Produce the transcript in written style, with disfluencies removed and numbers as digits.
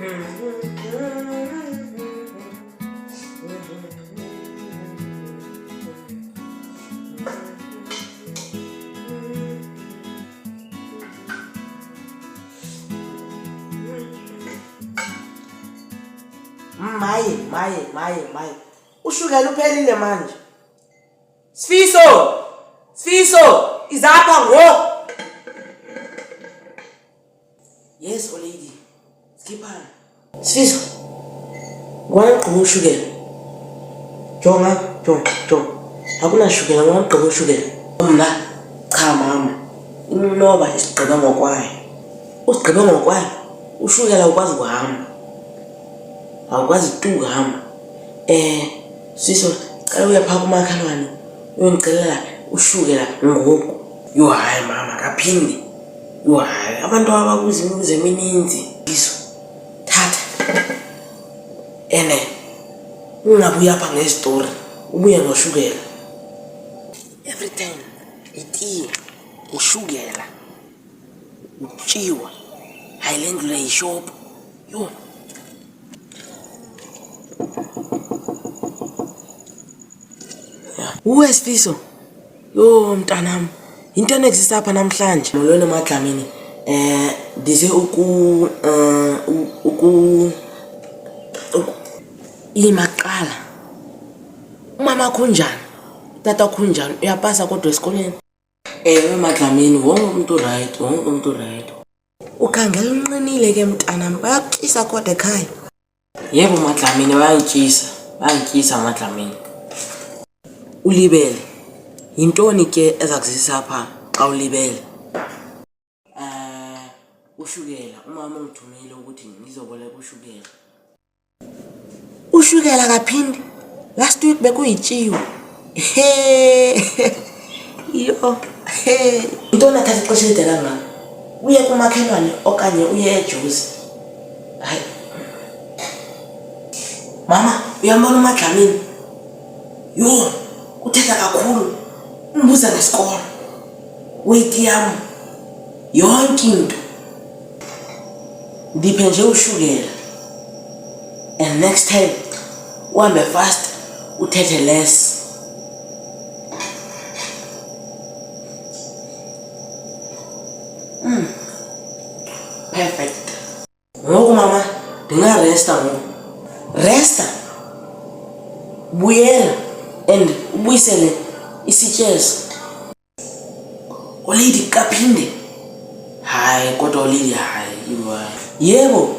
Maye, maye, maye, maye. Ushukela uphelile manje. Sifiso! Sifiso! Izapha ngoku! Yes, old lady. Skhiphana. Sifiso. Ngwana gqiba ushukela. Jonga, jonga, jonga. Akunashukela, ngwana gqiba ushukela. Mna, cha mama. Inoba isigqibe ngokwayo. Usigqibe ngokwayo. Ushukela ukwazi ukuhamba. Awukwazi tu ukuhamba. Eh, Siso, cela uye phaa kumakhelwane uyondicelela ushukela ngoku. Yho hayi mama, kaphinde. Yho hayi, abantu ababuza imibuzo emininzi. Siso, thatha. Ene ungabuyi apha ngezitori, ubuye noshukela. Every time itiye, ushukela, utyiwa. Hayi le ndlu le yishopu. Yho. Uwe Sifiso. Yho mntanam, yintoni exista apha namhlanje? Molweni MaDlamini. Eh ndize uku eh uku ima kuqala. Umama wakho unjani? Utata wakho unjani? Uyapasa kodwa esikolweni? Ewe MaDlamini, wonke umntu urayithi, wonke umntu urayithi. Ukhangela unqinile ke mntanam, bayakutyisa kodwa ekhaya. Yebo MaDlamini, bayandityisa, bayandityisa MaDlamini. Ulibele, yintoni ke eza kuzisa apha xa ulibele? Um ushukela, umama ungithumile ukuthi ngizoboleka ushukela. Ushukela kaphindi last week bekuyitshiwe. He. Yho. He. Yintoni athatha ixesha elide kangaka? Uye kumakhelwane okanye uye eJozi? Hayi. Mama, uyambona uMaDlamini? Yho, uthetha kakhulu. Undibuza ngesikolo. Weight yam. Yonke into. Ndiphe nje ushukela. And next time uhambe fast uthethe less. Perfect. Ngoku mama ndingaresta ngoku. Resta. Buyela and ubuyisele isityezo. Olady kaphinde. Hayi kodwa olady hayi. Yebo.